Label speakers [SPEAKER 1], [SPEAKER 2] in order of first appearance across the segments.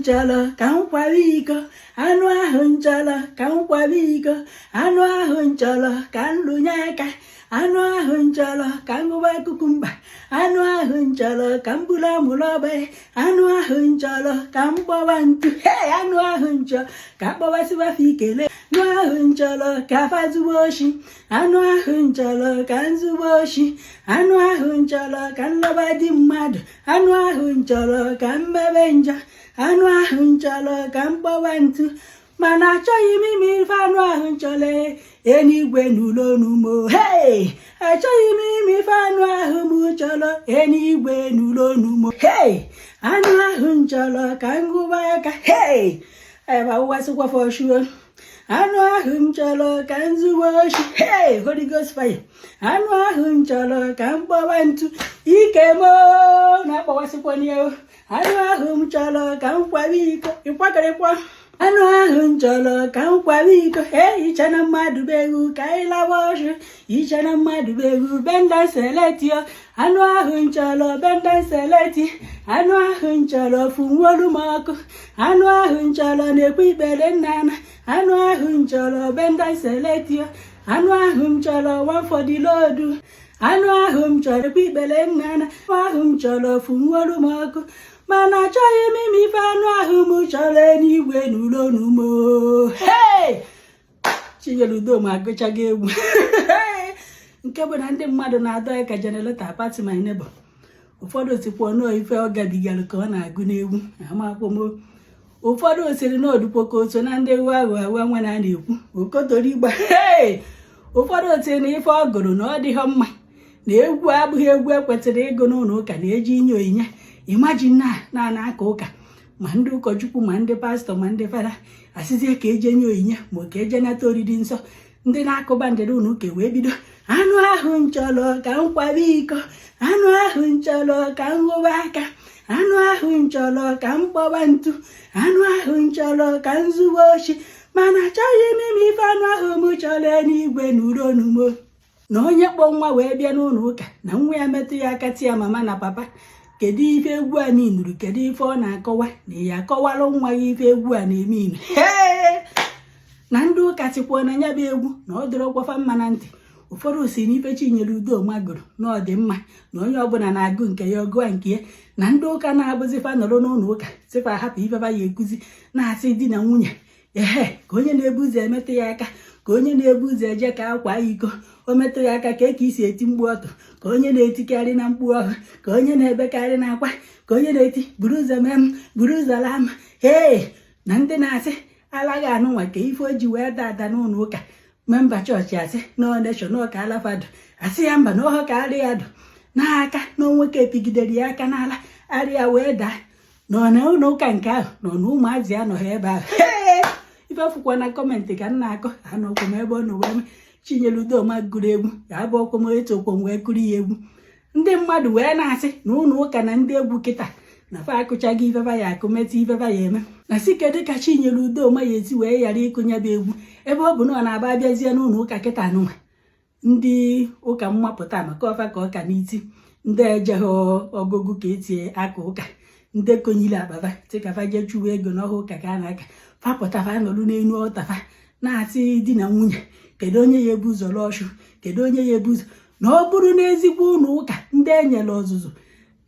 [SPEAKER 1] nchọrọ ka m kwara iko, anụ ahụ nchọrọ ka m kwara iko, anụ ahụ nchọrọ ka m lụnye aka, anụ ahụ nchọrọ ka m ṅụba cucumber, anụ ahụ nchọrọ ka m buru amụrụ ọba, anụ ahụ nchọrọ ka m kpọwa ntu. Hey, anụ ahụ nchọ ka akpọwasịwafe ikele, anụ ahụ nchọrọ ka afa zubo oshi, anụ ahụ nchọrọ ka m zubo oshi, anụ ahụ nchọrọ ka m lọba di mmadụ, anụ ahụ nchọrọ ka m mebe njọ, anụ ahụ nchọrọ ka m kpọwa ntu. Mana achọghị m ime ife anụ ahụ nchọrọ, enigwe n'ụlọ onumo. Hey, achọghị m ime ife anụ ahụ m chọrọ, enigwe n'ụlọ onumo. Hey, anụ ahụ nchọrọ ka m gụba aka. Hey, ebe awụwasịkwa fọshuo. Anụ ahụ m chọrọ ka m zubo oshi. Hey, Holy Ghost fire. Anụ ahụ m chọrọ ka m kpọwa ntu ike mo na-akpọwasịkwana ya. Anụ ahụ m chọrọ ka m kwara iko, ịkwakọrịkwa. Anụ ahụ m chọrọ ka m kwara iko. Ee, iche na mmadụ bụ ewu ka anyị lawa ọchụ, iche na mmadụ bụ ewu benda select o. Anụ ahụ m chọrọ benda select. Anụ ahụ m chọrọ funwolu m ọkụ. Anụ ahụ m chọrọ na-ekwe ikpere nna na. Anụ ahụ m chọrọ benda select o. Anụ ahụ m chọrọ one for the road. Anụ ahụ m chọrọ ekwe ikpere nna na. Anụ ahụ m chọrọ funwolu m ọkụ, mana achọghị m ime ife anụ ahụ m chọrọ, n'igwe n'ụlọ n'umo. Hey, Chinyere Udoma agụchago egwu nke bụ na ndị mmadụ na-adọ ya ka generator party my neighbor. Ụfọdụ sikwa nọọ ife ọ gabigara ka ọ na-agụ n'egwu amakwụm. Ụfọdụ osiri na odukwo ka oso na ndị ewu aghụ awa nwa na a na-ekwu okotori igba. Hey, ụfọdụ osiri na ife ọ gụrụ na ọ dịghọ mma, na egwu abụghị egwu ekwesịrị ịgụ n'ụlọ ụka na-eji inye onyinye. Imagine na na aka ụka, ma ndị ụkọchukwu, ma ndị pastọ, ma ndị fada, asịzie ka eje nye onyinye ma ka eje nata oriri nsọ. Ndị na-akụba ndịrị ụlọ ụka wee bido, "Anụ ahụ nchọrọ ka m kwaba iko, anụ ahụ nchọrọ ka m ghụba aka, anụ ahụ nchọrọ ka m kpọba ntu, anụ ahụ nchọrọ ka m zuwe oshi, mana achọghị m ime ife anụ ahụ m chọrọ n'igwe n'uronumo." Na onye kpọ nwa wee bịa n'ụlọ ụka na nwa ya metụ ya aka, tia mama na papa, kedu ife egwu a minuru? Kedu ife ọ na-akọwa? Na ya akọwalụ nwa ya ife egwu a na-eme inu. Na ndị ụka tikwuo na ya bụ egwu na ọ dịrọkwafa mma na ntị. Ụfọdụ si n'ife Chinyere Udoma gụrụ na ọ dị mma, na onye ọbụla na-agụ nke ya, ọgụa nke ya. Na ndị ụka na-abụzifa nọrọ n'ụlọ ụka sịfa hapụ ifefa ya ekuzi, na-asị di na nwunye ehe, ka onye na-ebu ụzọ emetụ ya aka, ka onye na-ebu ụzọ eje ka akwa ya iko, o metụ ya aka, ka isi eti mkpu ọtụ, ka onye na-etikarị na mkpu ọhụ, ka onye na-ebekarị n'akwa, ka onye na-eti buru ụzọ mee m, buru ụzọ laa m. Ee, na ndị na-asị alaghị anụnwa ka ife o ji wee daa ada n'ụlọ ụka. Member chọọchị asị n'ọneshọn ka alafado, asị ya mba, na ọhọ ka arị ya dụ n'aka na onwoke epigidere ya aka n'ala, arị ya wee daa nọ na ụlọ ụka nke ahụ nọ na ụmụazị anọghị ebe ahụ. Ife fụkwa na comment ka m na-akọ anọkwa m ebe ọ nọ wee Chinyere Udoma gụrụ egwu ya abụ ọkwa m etokwa m wee kụrụ ya egwu. Ndị mmadụ wee na-asị na ụlọ ụka na ndị egwu kịta na fa akụchaghị ifefa ya akụ, metụ ifefa ya eme. Na si kedu ka Chinyere Udoma ya esi wee ghara ịkụnya bụ egwu, ebe ọ bụ na ọ na-aba abịazie n'ụlọ ụka kịta nụnwa, ndị ụka mmapụta maka ọfa ka ọka n'iti, ndị ejeghị ọgụgụ ka etie aka ụka, ndị konyile akpava tịkafa jee chụwa ego n'ọha ụka ka a na-aka fapụtafa nọrụ n'elu ọtafa na-asị di na nwunye, kedu onye ya ebu ụzọ lụọ ọchụ, kedu onye ya ebu ụzọ. Na ọ bụrụ n'ezigbo ụlọ ụka ndị enyere ọzụzụ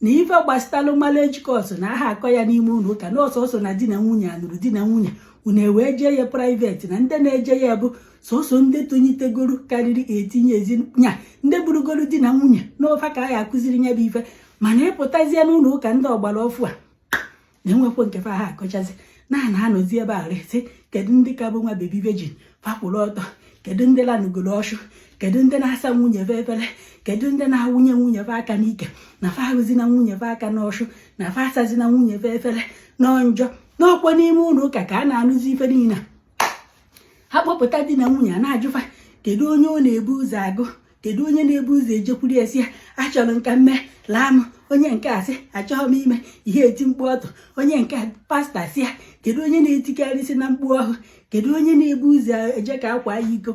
[SPEAKER 1] na ife gbasatalụ marriage course na aha akọ ya n'ime ụlọ ụka, na ọsọsọ na di na nwunye anụrụ di na nwunye, unu ewee jee ya private, na ndị na-eje ya bụ sọsọ ndị tonyitegoro karịrị etinye ezi nya, ndị burugoro di na nwunye n'ofe ka a ya akụziri ya bụ ife. Mana ịpụtazie n'ụlọ ụka ndị ọgbara ọfụ a na-enwekwa nke fa ha akọchazi na na-anọzi ebe a resi, kedu ndị ka bụ nwa baby virgin fakwụrụ ọtọ, kedu ndị lanugoro ọchụ, kedu ndị na-asa nwunye fe efere, kedu ndị na-awụnye nwunye fe aka n'ike, na fa ahụzi na nwunye fe aka n'ọchụ, na fa asazi na nwunye fe efere nọọ njọ. N'ọkwa n'ime ụlọ ụka ka a na-anụzi ife niile ha kpọpụta di na nwunye a na-ajụfa kedu onye ọ na-ebu ụzọ agụ, kedu onye na-ebu ụzọ ejekwuru esi ya achọrọ nka mme laa m. Onye nke asị achọghị m ime ihe, eti mkpu ọtụ. Onye nke pastọ asị ya kedu onye na-etikarịsị na mkpu ọhụ, kedu onye na-ebu ụzọ eje ka akwa ya iko.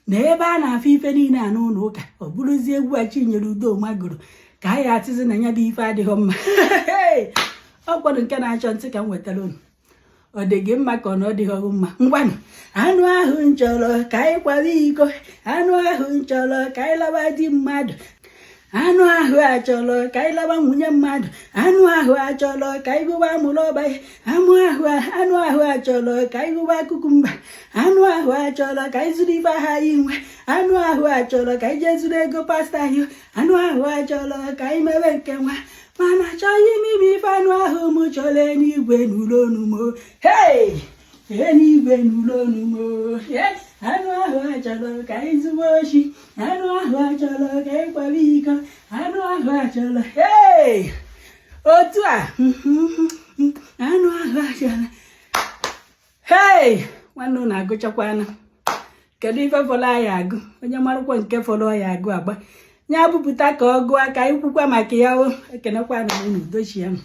[SPEAKER 1] Na ebe a na-afụ ife niile a n'ụlọ ụka, ọ bụrụzie egwu a Chinyere Udoma gụrụ ka a ya atịzi na ya bụ ife adịghị mma. Ọ kwado nke na-achọ ntị ka m wetara unu. Ọ dị gị mma ka ọ na ọ dịghị ọgụ mma? Ngwanụ, anụ ahụ nchọrọ ka anyị kwaba iko, anụ ahụ nchọrọ ka anyị laba di mmadụ, anụ ahụ achọrọ ka anyị laba nwunye mmadụ, anụ ahụ achọrọ ka anyị gụba amụrụ ọba, anụ ahụ, anụ ahụ achọrọ ka anyị gụba cucumber, anụ ahụ achọrọ ka anyị zuru ife aha anyị nwe, anụ ahụ achọrọ ka anyị jee zuru ego pastọ anyị, anụ ahụ achọrọ ka anyị mewe nke nwa. Mana achọghị m ime ife anụ ahụ m chọrọ. Eluigwe n'ụlọ onumo, hei, eluigwe n'ụlọ onumo. Anụ ahụ achọrọ ka anyị zụba oshi, anụ ahụ achọrọ ka anyị kwaba iko, anụ ahụ achọrọ, hei, otu a, anụ ahụ achọrọ, hei. Nwanne unu agụchakwana. Kedu ife fọrọ anyị agụ? Onye marakwa nke fọrọ ya agụ agba ya bupụta ka ọ gụọ ka anyị kwukwa maka ya. O ekenekwa na unu dochie m.